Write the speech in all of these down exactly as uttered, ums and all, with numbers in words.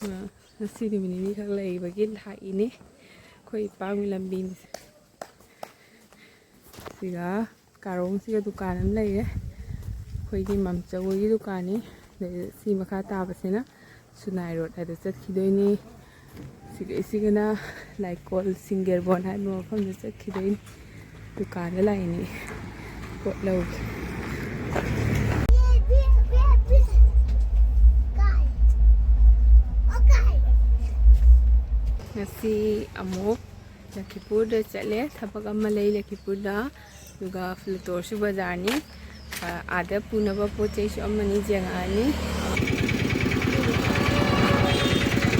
ꯑ, ꯉꯁꯤ ꯅꯨꯃꯤꯠ ꯅꯤꯅꯤꯈꯛ ꯂꯩꯕꯒꯤ ꯂꯥꯛꯏꯅꯦ꯫ ꯑꯩꯈꯣꯏ ꯏꯄꯥꯝꯒꯤ ꯂꯝꯕꯤꯅꯤ꯫ ꯁꯤꯒ ꯀꯥꯔꯣꯡꯁꯤꯒ ꯗꯨꯀꯥꯟ ꯑꯃ ꯂꯩꯔꯦ꯫ ꯑꯩꯈꯣꯏꯒꯤ ꯃꯝꯆꯧ ꯍꯣꯏꯒꯤ ꯗꯨꯀꯥꯟꯅꯤ꯫ ꯑꯗꯩ ꯁꯤ ꯃꯈꯥ ꯇꯥꯕꯁꯤꯅ ꯁꯨꯅꯥꯏ ꯔꯣꯗ ꯍꯥꯏꯗ ꯆꯠꯈꯤꯗꯣꯏꯅꯤ꯫ ꯁꯤꯒ, ꯁꯤꯒꯅ ꯂꯥꯏꯀꯣꯜ ꯁꯤꯡꯒꯦꯔꯕꯣꯟ ꯍꯥꯏꯕ ꯃꯐꯝꯗ ꯆꯠꯈꯤꯗꯣꯏꯅꯤ꯫ ꯗꯨꯀꯥꯟꯗ ꯂꯥꯛꯏꯅꯤ ꯄꯣꯠ ꯂꯧꯒꯦ꯫ ꯉꯁꯤ ꯑꯃꯨꯛ ꯂꯈꯤꯄꯨꯔꯗ ꯆꯠꯂꯦ, ꯊꯕꯛ ꯑꯃ ꯂꯩ ꯂꯈꯤꯄꯨꯔꯗ꯫ ꯑꯗꯨꯒ ꯐ꯭ꯂꯨꯇꯣꯔꯁꯨ ꯕꯖꯥꯔꯅꯤ꯫ ꯑꯥꯗ ꯄꯨꯅꯕ ꯄꯣꯠ ꯆꯩꯁꯨ ꯑꯃꯅꯤ ꯌꯦꯡꯉꯛꯑꯅꯤ꯫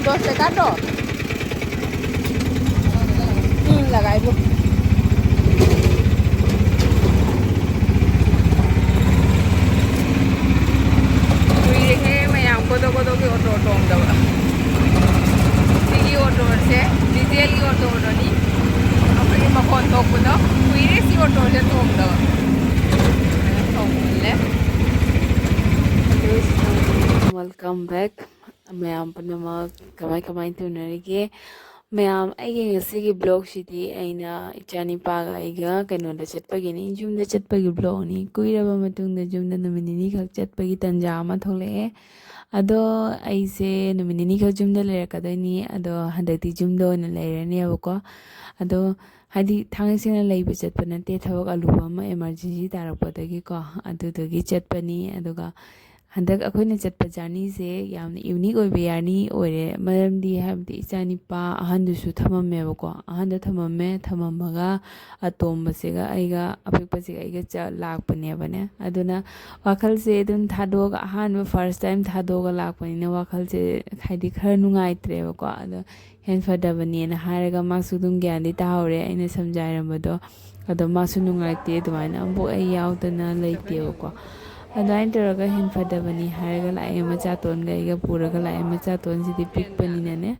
ꯗꯣꯁ ꯇꯀꯥ ꯇꯣ? ꯎꯝ, ꯂꯒꯥꯏꯕꯨ꯫ ꯀꯨꯏꯔꯦꯍꯦ ꯃꯌꯥꯝ ꯀꯣꯗꯣ ꯀꯣꯗꯣꯒꯤ ꯑꯣꯇꯣ ꯇꯣꯡꯗꯕ꯫ ꯁꯤꯒꯤ ꯑꯣꯇꯣꯁꯦ ꯗꯤꯖꯦꯜꯒꯤ ꯑꯣꯇꯣꯅꯤ꯫ ꯑꯩꯈꯣꯏꯒꯤ ꯃꯈꯣꯟ ꯊꯣꯛꯄꯗꯣ ꯀꯨꯏꯔꯦ ꯁꯤ ꯑꯣꯇꯣꯁꯦ ꯇꯣꯡꯗꯕ꯫ ꯇꯣꯡꯉꯨꯜꯂꯦ꯫ Welcome back꯫ ꯃꯌꯥꯝ ꯄꯨꯝꯅꯃꯛ ꯀꯃꯥꯏ ꯀꯃꯥꯏ ꯇꯧꯅꯔꯤꯒꯦ? ꯃꯌꯥꯝ, ꯑꯩꯒꯤ ꯉꯁꯤꯒꯤ vlogꯁꯤꯗꯤ ꯑꯩꯅ ꯏꯆꯥꯅꯤꯄꯥꯒ ꯑꯩꯒ ꯀꯩꯅꯣꯗ ꯆꯠꯄꯒꯤꯅꯤ, ꯌꯨꯝꯗ ꯆꯠꯄꯒꯤ vlogꯅꯤ꯫ ꯀꯨꯏꯔꯕ ꯃꯇꯨꯡꯗ ꯌꯨꯝꯗ ꯅꯨꯃꯤꯠ ꯅꯤꯅꯤꯈꯛ ꯆꯠꯄꯒꯤ ꯇꯟꯖꯥ ꯑꯃ ꯊꯣꯛꯂꯛꯑꯦ꯫ ꯑꯗꯣ ꯑꯩꯁꯦ ꯅꯨꯃꯤꯠ ꯅꯤꯅꯤꯈꯛ ꯌꯨꯝꯗ ꯂꯩꯔꯛꯀꯗꯣꯏꯅꯤ꯫ ꯑꯗꯣ ꯍꯟꯗꯛꯇꯤ ꯌꯨꯝꯗ ꯑꯣꯏꯅ ꯂꯩꯔꯅꯦꯕꯀꯣ꯫ ꯑꯗꯣ ꯍꯥꯏꯗꯤ ꯊꯥꯡꯉꯩ ꯁꯦꯡꯅ ꯂꯩꯕ ꯆꯠꯄ ꯅꯠꯇꯦ, ꯊꯕꯛ ꯑꯂꯨꯕ ꯑꯃ emergency ꯇꯥꯔꯛꯄꯗꯒꯤꯀꯣ, ꯑꯗꯨꯗꯨꯒꯤ ꯆꯠꯄꯅꯤ꯫ ꯑꯗꯨꯒ ꯍꯟꯗꯛ ꯑꯩꯈꯣꯏꯅ ꯆꯠꯄ journeyꯁꯦ ꯌꯥꯝꯅ unique ꯑꯣꯏꯕ journey ꯑꯣꯏꯔꯦ꯫ ꯃꯔꯝꯗꯤ ꯍꯥꯏꯕꯗꯤ ꯏꯆꯥꯅꯤꯄꯥ ꯑꯍꯟꯗꯨꯁꯨ ꯊꯝꯃꯝꯃꯦꯕꯀꯣ, ꯑꯍꯟꯗꯣ ꯊꯝꯃꯝꯃꯦ, ꯊꯝꯃꯝꯃꯒ ꯑꯇꯣꯝꯕꯁꯤꯒ ꯑꯩꯒ, ꯑꯄꯤꯛꯄꯁꯤꯒ ꯑꯩꯒ ꯆ-, ꯂꯥꯛꯄꯅꯦꯕꯅꯦ꯫ ꯑꯗꯨꯅ ꯋꯥꯈꯜꯁꯦ ꯑꯗꯨꯝ ꯊꯥꯗꯣꯛꯑꯒ, ꯑꯍꯥꯟꯕ first time ꯊꯥꯗꯣꯛꯑꯒ ꯂꯥꯛꯄꯅꯤꯅ ꯋꯥꯈꯜꯁꯦ ꯍꯥꯏꯗꯤ ꯈꯔ ꯅꯨꯡꯉꯥꯏꯇ꯭ꯔꯦꯕꯀꯣ꯫ ꯑꯗꯣ ꯍꯦꯟ ꯐꯗꯕꯅꯦꯅ ꯍꯥꯏꯔꯒ ꯃꯥꯁꯨ ꯑꯗꯨꯝ ꯒ꯭ꯌꯥꯟꯗꯤ ꯇꯥꯍꯧꯔꯦ ꯑꯩꯅ ꯁꯝꯖꯥꯏꯔꯝꯕꯗꯣ꯫ ꯑꯗꯣ ꯃꯥꯁꯨ ꯅꯨꯡꯉꯥꯏꯇꯦ, ꯑꯗꯨꯃꯥꯏꯅ ꯑꯃꯨꯛ ꯑꯩ ꯌꯥꯎꯗꯅ ꯂꯩꯇꯦꯕꯀꯣ꯫ ꯑꯗꯨꯃꯥꯏꯅ ꯇꯧꯔꯒ ꯍꯦꯟ ꯐꯗꯕꯅꯤ ꯍꯥꯏꯔꯒ ꯂꯥꯛꯑꯦ, ꯃꯆꯥꯇꯣꯟꯒ ꯑꯩꯒ ꯄꯨꯔꯒ ꯂꯥꯛꯑꯦ꯫ ꯃꯆꯥꯇꯣꯟꯁꯤꯗꯤ ꯄꯤꯛꯄꯅꯤꯅꯅꯦ,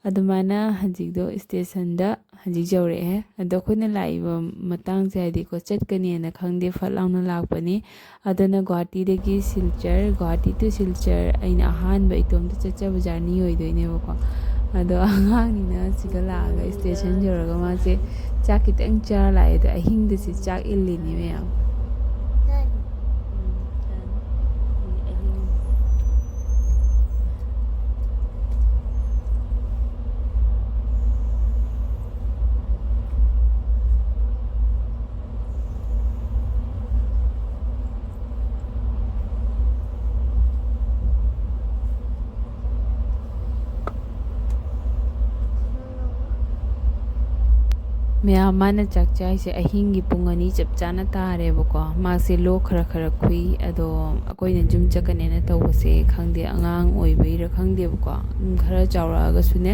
ꯑꯗꯨꯃꯥꯏꯅ ꯍꯧꯖꯤꯛꯇꯣ ꯏꯁꯇꯦꯁꯟꯗ ꯍꯧꯖꯤꯛ ꯌꯧꯔꯛꯑꯦ꯫ ꯑꯗꯣ ꯑꯩꯈꯣꯏꯅ ꯂꯥꯛꯏꯕ ꯃꯇꯥꯡꯁꯦ ꯍꯥꯏꯗꯤꯀꯣ, ꯆꯠꯀꯅꯤꯅ ꯈꯪꯗꯦ, ꯐꯠ ꯂꯥꯎꯅ ꯂꯥꯛꯄꯅꯤ꯫ ꯑꯗꯨꯅ ꯒꯨꯍꯥꯇꯤꯗꯒꯤ ꯁꯤꯜꯆꯔ, ꯒꯨꯍꯥꯇꯤ to ꯁꯤꯜꯆꯔ ꯑꯩꯅ ꯑꯍꯥꯟꯕ ꯏꯇꯣꯝꯇ ꯆꯠꯆꯕ ꯖꯔꯅꯤ ꯑꯣꯏꯗꯣꯏꯅꯦꯕꯀꯣ꯫ ꯑꯗꯣ ꯑꯉꯥꯡꯅꯤꯅ ꯁꯤꯗ ꯂꯥꯛꯑꯒ ꯏꯁꯇꯦꯁꯟ ꯌꯧꯔꯒ ꯃꯥꯁꯦ ꯆꯥꯛ ꯈꯤꯇꯪ ꯆꯥꯔ ꯂꯥꯛꯑꯦ꯫ ꯑꯗꯣ ꯑꯍꯤꯡꯗ ꯁꯤ ꯆꯥꯛ ꯏꯜꯂꯤꯅꯤ ꯃꯌꯥꯝ꯫ ꯃꯌꯥꯝ, ꯃꯥꯅ ꯆꯥꯛ ꯆꯥꯏꯁꯦ ꯑꯍꯤꯡꯒꯤ ꯄꯨꯡ ꯑꯅꯤ ꯆꯞ ꯆꯥꯅ ꯇꯥꯔꯦꯕꯀꯣ꯫ ꯃꯥꯁꯦ ꯂꯣꯛ ꯈꯔ ꯈꯔ ꯈꯨꯏ꯫ ꯑꯗꯣ ꯑꯩꯈꯣꯏꯅ ꯌꯨꯝ ꯆꯠꯀꯅꯦꯅ ꯇꯧꯕꯁꯦ ꯈꯪꯗꯦ, ꯑꯉꯥꯡ ꯑꯣꯏꯕꯩꯔꯥ ꯈꯪꯗꯦꯕꯀꯣ, ꯎꯝ, ꯈꯔ ꯆꯥꯎꯔꯛꯑꯒꯁꯨꯅꯦ,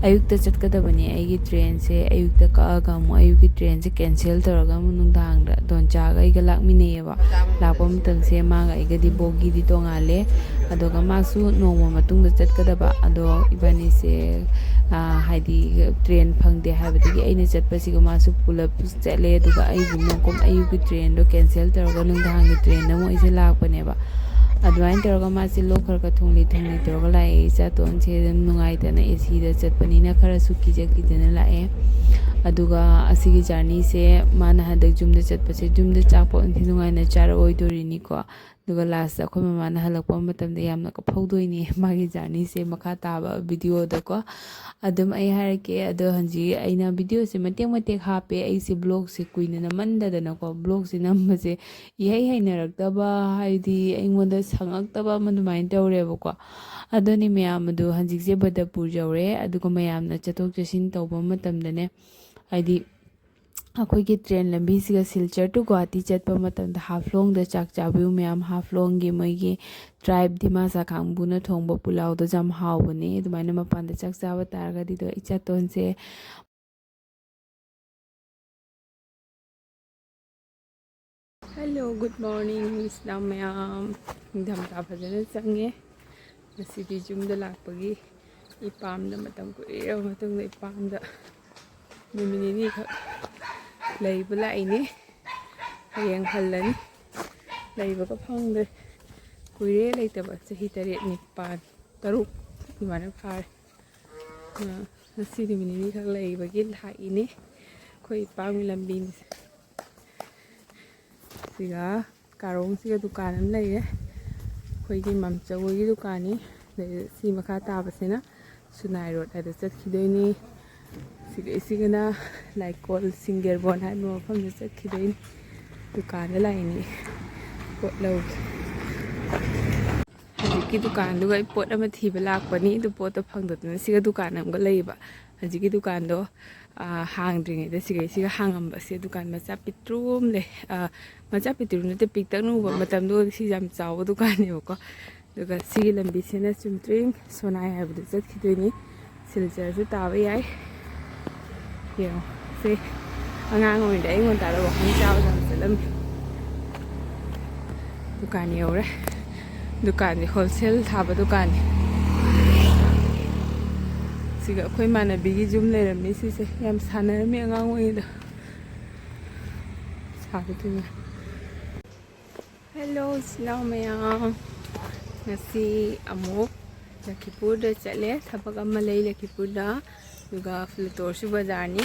ꯑꯌꯨꯛꯇ ꯆꯠꯀꯗꯕꯅꯦ ꯑꯩꯒꯤ ꯇ꯭ꯔꯦꯟꯁꯦ꯫ ꯑꯌꯨꯛꯇ ꯀꯛꯑꯒ ꯑꯃꯨꯛ ꯑꯌꯨꯛꯀꯤ ꯇ꯭ꯔꯦꯟꯁꯦ ꯀꯦꯟꯁꯦꯜ ꯇꯧꯔꯒ ꯑꯃꯨꯛ ꯅꯨꯡꯗꯥꯡꯗ ꯗꯣꯟꯆꯥꯒ ꯑꯩꯒ ꯂꯥꯛꯃꯤꯟꯅꯩꯌꯦꯕ꯫ ꯂꯥꯛꯄ ꯃꯇꯝꯁꯦ ꯃꯥꯒ ꯑꯩꯒꯗꯤ ꯕꯣꯒꯤꯗꯤ ꯇꯣꯡꯉꯥꯜꯂꯦ꯫ ꯑꯗꯨꯒ ꯃꯥꯁꯨ ꯅꯣꯡꯃ ꯃꯇꯨꯡꯗ ꯆꯠꯀꯗꯕ꯫ ꯑꯗꯣ ꯏꯕꯥꯅꯤꯁꯦ, ꯑꯥ, ꯍꯥꯏꯗꯤ ꯇ꯭ꯔꯦꯟ ꯐꯪꯗꯦ ꯍꯥꯏꯕꯗꯒꯤ ꯑꯩꯅ ꯆꯠꯄꯁꯤꯒ ꯃꯥꯁꯨ ꯄꯨꯂꯞ ꯆꯠꯂꯦ꯫ ꯑꯗꯨꯒ ꯑꯩꯒꯤ ꯃꯣꯡꯀꯣꯝ ꯑꯌꯨꯛꯀꯤ ꯇ꯭ꯔꯦꯟꯗꯣ ꯀꯦꯟꯁꯦꯜ ꯇꯧꯔꯒ ꯅꯨꯡꯗꯥꯡꯒꯤ ꯇ꯭ꯔꯦꯟꯗ ꯑꯃꯨꯛ ꯑꯩꯁꯦ ꯂꯥꯛꯄꯅꯦꯕ꯫ ꯑꯗꯨꯃꯥꯏꯅ ꯇꯧꯔꯒ ꯃꯥꯁꯦ ꯂꯣꯛ ꯈꯔ ꯈꯔ ꯊꯨꯡꯂꯤ ꯊꯨꯡꯂꯤ ꯇꯧꯔꯒ ꯂꯥꯛꯑꯦ꯫ ꯏꯆꯥꯇꯣꯟꯁꯦ ꯑꯗꯨꯝ ꯅꯨꯡꯉꯥꯏꯇꯅ ꯑꯦꯁꯤꯗ ꯆꯠꯄꯅꯤꯅ ꯈꯔꯁꯨ ꯀꯤꯖ ꯀꯤꯖꯅ ꯂꯥꯛꯑꯦ꯫ ꯑꯗꯨꯒ ꯑꯁꯤꯒꯤ ꯖꯔꯅꯤꯁꯦ ꯃꯥꯅ ꯍꯟꯗꯛ ꯌꯨꯝꯗ ꯆꯠꯄꯁꯦ, ꯌꯨꯝꯗ ꯆꯥꯛ ꯄꯣꯛ ꯅꯤꯡꯊꯤ ꯅꯨꯡꯉꯥꯏꯅ ꯆꯥꯔꯛꯑꯣꯏꯗꯣꯔꯤꯅꯤꯀꯣ꯫ ꯑꯗꯨꯒ ꯂꯥꯁꯇ ꯑꯩꯈꯣꯏ ꯃꯃꯥꯅ ꯍꯜꯂꯛꯄ ꯃꯇꯝꯗ ꯌꯥꯝꯅ ꯀꯞꯍꯧꯗꯣꯏꯅꯦ ꯃꯥꯒꯤ ꯖꯔꯅꯤꯁꯦ ꯃꯈꯥ ꯇꯥꯕ ꯚꯤꯗꯤꯑꯣꯗꯀꯣ꯫ ꯑꯗꯨꯝ ꯑꯩ ꯍꯥꯏꯔꯛꯀꯦ꯫ ꯑꯗꯣ ꯍꯧꯖꯤꯛ ꯑꯩꯅ ꯚꯤꯗꯤꯑꯣꯁꯦ ꯃꯇꯦꯛ ꯃꯇꯦꯛ ꯍꯥꯞꯄꯦ꯫ ꯑꯩꯁꯦ ꯕ꯭ꯂꯣꯒꯁꯦ ꯀꯨꯏꯅ ꯅꯝꯃꯟꯗꯗꯅꯀꯣ, ꯕ꯭ꯂꯣꯒꯁꯦ ꯅꯝꯕꯁꯦ ꯏꯍꯩ ꯍꯩꯅꯔꯛꯇꯕ, ꯍꯥꯏꯗꯤ ꯑꯩꯉꯣꯟꯗ ꯁꯪꯉꯛꯇꯕ ꯑꯃ ꯑꯗꯨꯃꯥꯏꯅ ꯇꯧꯔꯦꯕꯀꯣ꯫ ꯑꯗꯨꯅꯤ ꯃꯌꯥꯝ, ꯑꯗꯨ ꯍꯧꯖꯤꯛꯁꯦ ꯕꯗꯔꯄꯨꯔ ꯌꯧꯔꯦ꯫ ꯑꯗꯨꯒ ꯃꯌꯥꯝꯅ ꯆꯠꯊꯣꯛ ꯆꯠꯁꯤꯟ ꯇꯧꯕ ꯃꯇꯝꯗꯅꯦ, ꯍꯥꯏꯗꯤ ꯑꯩꯈꯣꯏꯒꯤ ꯇ꯭ꯔꯦꯟ ꯂꯝꯕꯤꯁꯤꯒ ꯁꯤꯜꯆꯔ to ꯒꯨꯍꯥꯇꯤ ꯆꯠꯄ ꯃꯇꯝꯗ ꯍꯥꯐꯂꯣꯡꯗ ꯆꯥꯛ ꯆꯥꯕꯤꯌꯨ ꯃꯌꯥꯝ꯫ ꯍꯥꯐꯂꯣꯡꯒꯤ ꯃꯣꯏꯒꯤ ꯇ꯭ꯔꯥꯏꯕ ꯗꯤꯃꯥꯁꯥ ꯀꯥꯡꯕꯨꯅ ꯊꯣꯡꯕ ꯄꯨꯂꯥꯎꯗꯣ ꯌꯥꯝ ꯍꯥꯎꯕꯅꯦ꯫ ꯑꯗꯨꯃꯥꯏꯅ ꯃꯄꯥꯟꯗ ꯆꯥꯛ ꯆꯥꯕ ꯇꯥꯔꯒꯗꯤ꯫ ꯑꯗꯣ ꯏꯆꯥꯇꯣꯟꯁꯦ, hello, good morning, ꯃꯤꯁ ꯃꯌꯥꯝ꯫ ꯅꯤꯡꯊꯝꯊꯥ ꯐꯖꯅ ꯆꯪꯉꯦ꯫ ꯉꯁꯤꯗꯤ ꯌꯨꯝꯗ ꯂꯥꯛꯄꯒꯤ ꯏꯄꯥꯝꯗ ꯃꯇꯝ ꯀꯨꯏꯔꯕ ꯃꯇꯨꯡꯗ ꯏꯄꯥꯝꯗ ꯅꯨꯃꯤꯠ ꯅꯤꯅꯤꯈꯛ ꯂꯩꯕ ꯂꯥꯛꯏꯅꯦ꯫ ꯍꯌꯦꯡ ꯍꯜꯂꯅꯤ꯫ ꯂꯩꯕꯒ ꯐꯪꯗ꯭ꯔꯦ꯫ ꯀꯨꯏꯔꯦ ꯂꯩꯇꯕ꯫ ꯆꯍꯤ ꯇꯔꯦꯠ, ꯅꯤꯄꯥꯜ, ꯇꯔꯨꯛ ꯑꯗꯨꯃꯥꯏꯅ ꯐꯥꯔꯦ꯫ ꯑ, ꯉꯁꯤ ꯅꯨꯃꯤꯠ ꯅꯤꯅꯤꯈꯛ ꯂꯩꯕꯒꯤ ꯂꯥꯛꯏꯅꯦ꯫ ꯑꯩꯈꯣꯏ ꯏꯄꯥꯝꯒꯤ ꯂꯝꯕꯤꯅꯤ꯫ ꯁꯤꯒ ꯀꯥꯔꯣꯡꯁꯤꯒ ꯗꯨꯀꯥꯟ ꯑꯃ ꯂꯩꯔꯦ꯫ ꯑꯩꯈꯣꯏꯒꯤ ꯃꯝꯆꯧ ꯍꯣꯏꯒꯤ ꯗꯨꯀꯥꯟꯅꯤ꯫ ꯑꯗꯩ ꯁꯤ ꯃꯈꯥ ꯇꯥꯕꯁꯤꯅ ꯁꯨꯅꯥꯏ ꯔꯣꯗ ꯍꯥꯏꯗ ꯆꯠꯈꯤꯗꯣꯏꯅꯤ꯫ ꯁꯤꯒ, ꯁꯤꯒꯅ ꯂꯥꯏꯀꯣꯜ ꯁꯤꯡꯒꯦꯔꯕꯣꯟ ꯍꯥꯏꯕ ꯃꯐꯝꯗ ꯆꯠꯈꯤꯗꯣꯏꯅꯤ꯫ ꯗꯨꯀꯥꯟꯗ ꯂꯥꯛꯏꯅꯤ ꯄꯣꯠ ꯂꯧꯒꯦ꯫ ꯍꯧꯖꯤꯛꯀꯤ ꯗꯨꯀꯥꯟꯗꯨꯒ ꯑꯩ ꯄꯣꯠ ꯑꯃ ꯊꯤꯕ ꯂꯥꯛꯄꯅꯤ꯫ ꯑꯗꯨ ꯄꯣꯠꯇꯣ ꯐꯪꯗꯗꯅ ꯁꯤꯒ ꯗꯨꯀꯥꯟ ꯑꯃꯒ ꯂꯩꯌꯦꯕ꯫ ꯍꯧꯖꯤꯛꯀꯤ ꯗꯨꯀꯥꯟꯗꯣ, ꯑ, ꯍꯥꯡꯗ꯭ꯔꯤꯉꯩꯗ ꯁꯤꯒꯩꯁꯤꯒ ꯍꯥꯡꯉꯝꯕ꯫ ꯁꯤ ꯗꯨꯀꯥꯟ ꯃꯆꯥ ꯄꯤꯛꯇ꯭ꯔꯨ ꯑꯃ ꯂꯩ꯫ ꯑ, ꯃꯆꯥ ꯄꯤꯛꯇ꯭ꯔꯨ ꯅꯠꯇꯦ, ꯄꯤꯛꯇꯛꯅ ꯎꯕ꯫ ꯃꯇꯝꯗꯨꯗꯗꯤ ꯁꯤꯁꯦ ꯌꯥꯝ ꯆꯥꯎꯕ ꯗꯨꯀꯥꯟꯅꯦꯕꯀꯣ꯫ ꯑꯗꯨꯒ ꯁꯤꯒꯤ ꯂꯝꯕꯤꯁꯤꯅ ꯆꯨꯝꯇ꯭ꯔꯤꯡ ꯁꯣꯅꯥꯏ ꯍꯥꯏꯕꯗ ꯆꯠꯈꯤꯗꯣꯏꯅꯤ꯫ ꯁꯤꯜꯆꯔꯁꯨ ꯇꯥꯕ ꯌꯥꯏ꯫ ꯌꯦꯡꯉꯣ ꯁꯦ, ꯑꯉꯥꯡ ꯑꯣꯏꯔꯤꯉꯩꯗ ꯑꯌꯨꯛ ꯉꯟꯇꯥꯗ ꯋꯥꯛꯀꯤꯡ ꯆꯥꯕ ꯌꯥꯝ ꯆꯠꯂꯝꯃꯤ꯫ ꯗꯨꯀꯥꯟ ꯌꯧꯔꯦ꯫ ꯗꯨꯀꯥꯟꯁꯦ ꯍꯣꯜꯁꯦꯜ ꯊꯥꯕ ꯗꯨꯀꯥꯟꯅꯤ꯫ ꯁꯤꯒ ꯑꯩꯈꯣꯏ ꯏꯃꯥꯟꯅꯕꯤꯒꯤ ꯌꯨꯝ ꯂꯩꯔꯝꯃꯤ꯫ ꯁꯤꯁꯦ ꯌꯥꯝ ꯁꯥꯟꯅꯔꯝꯃꯤ ꯑꯉꯥꯡ ꯑꯣꯏꯔꯤꯉꯩꯗ꯫ ꯁꯥꯕ ꯊꯤꯡꯉꯦ꯫ ꯍꯦꯜꯂꯣ ꯏꯆꯤꯟ ꯏꯅꯥꯎ ꯃꯌꯥꯝ, ꯉꯁꯤ ꯑꯃꯨꯛ ꯂꯈꯤꯄꯨꯔꯗ ꯆꯠꯂꯦ꯫ ꯊꯕꯛ ꯑꯃ ꯂꯩ ꯂꯈꯤꯄꯨꯔꯗ꯫ ꯑꯗꯨꯒ ꯐ꯭ꯂꯦꯇꯣꯔꯁꯨ ꯕꯖꯥꯔꯅꯤ꯫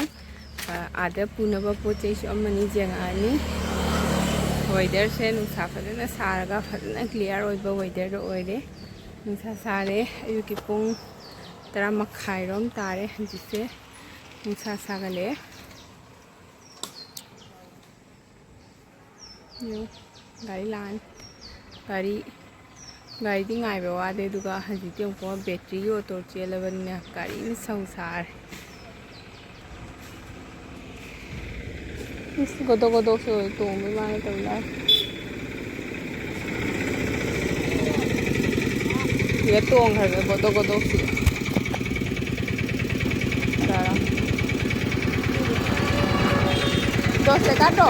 ꯑ, ꯑꯥꯗ ꯄꯨꯅꯕ ꯄꯣꯠ ꯆꯩꯁꯨ ꯑꯃꯅꯤ ꯌꯦꯡꯉꯛꯑꯅꯤ꯫ ꯋꯦꯗꯔꯁꯦ ꯅꯨꯡꯁꯥ ꯐꯖꯅ ꯁꯥꯔꯒ ꯐꯖꯅ ꯀ꯭ꯂꯤꯌꯥꯔ ꯑꯣꯏꯕ ꯋꯦꯗꯔꯗ ꯑꯣꯏꯔꯦ꯫ ꯅꯨꯡꯁꯥ ꯁꯥꯔꯦ꯫ ꯑꯌꯨꯛꯀꯤ ꯄꯨꯡ ꯇꯔꯥ ꯃꯈꯥꯏꯔꯣꯝ ꯇꯥꯔꯦ ꯍꯧꯖꯤꯛꯁꯦ꯫ ꯅꯨꯡꯁꯥ ꯁꯥꯒꯠꯂꯛꯑꯦ꯫ ꯌꯦꯡꯉꯨ, ꯒꯥꯔꯤ ꯂꯥꯛꯑꯅꯤ꯫ ꯒꯥꯔꯤ, ꯒꯥꯔꯤꯗꯤ ꯉꯥꯏꯕ ꯋꯥꯗꯦ꯫ ꯑꯗꯨꯒ ꯍꯧꯖꯤꯛꯇꯤ ꯑꯃꯨꯛꯀ ꯕꯦꯇ꯭ꯔꯤꯒꯤ ꯑꯣꯇꯣ ꯆꯦꯜꯂꯕꯅꯤꯅ ꯒꯥꯔꯤꯅ ꯁꯧ ꯁꯥꯔꯦ꯫ ꯏꯁ, ꯒꯣꯗꯣꯛ ꯒꯣꯗꯣꯛꯁꯨ ꯇꯣꯡꯕꯩ ꯃꯥꯅ ꯇꯧ ꯂꯥꯛꯑꯦ꯫ ꯁꯤꯗ ꯇꯣꯡꯈ꯭ꯔꯒꯦ ꯒꯣꯗꯣꯛ ꯒꯣꯗꯣꯛꯁꯤꯗ꯫ ꯌꯥꯔꯦ꯫ Dos de gato.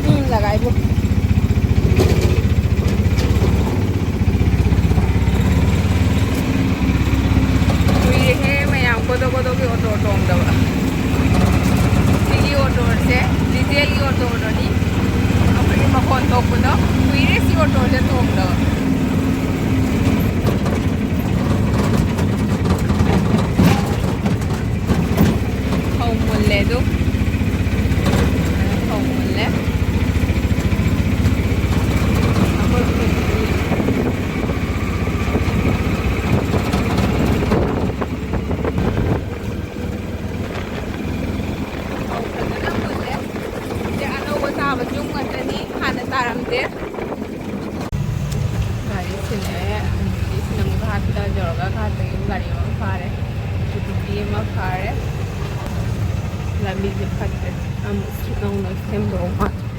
Mm, la gaibu. ꯇꯣꯛꯄꯗꯣ ꯀꯨꯏꯔꯦ ꯁꯤ ꯑꯣꯇꯣꯁꯦ ꯇꯣꯡꯗꯕ꯫ ꯊꯥꯎ ꯃꯨꯜꯂꯦ ꯑꯗꯨ꯫ ꯊꯥꯎ ꯃꯨꯜꯂꯦ꯫ ꯊꯥꯎ ꯐꯖꯅ ꯃꯨꯜꯂꯦ꯫ ꯁꯤꯁꯦ ꯑꯅꯧꯕ ꯇꯥꯕ ꯌꯨꯝ ꯉꯥꯛꯇꯅꯤ, ꯍꯥꯟꯅ ꯇꯥꯔꯝꯗꯦ꯫ ꯒꯥꯔꯤ ꯁꯤꯜꯂꯛꯑꯦ꯫ ꯑꯗꯒꯤ ꯁꯤꯅ ꯑꯃꯨꯛ ꯘꯥꯠꯇ ꯌꯧꯔꯒ ꯘꯥꯠꯇꯒꯤ ꯑꯃꯨꯛ ꯒꯥꯔꯤ ꯑꯃ ꯐꯥꯔꯦ꯫ ꯁ꯭ꯀꯨꯇꯤ ꯑꯃ ꯐꯥꯔꯦ꯫ ꯂꯝꯕꯤꯁꯦ ꯐꯠꯇ꯭ꯔꯦ꯫ ꯑꯃꯨꯛ ꯅꯧꯅ ꯁꯦꯝꯗꯧ ꯃꯥꯜꯂꯦ꯫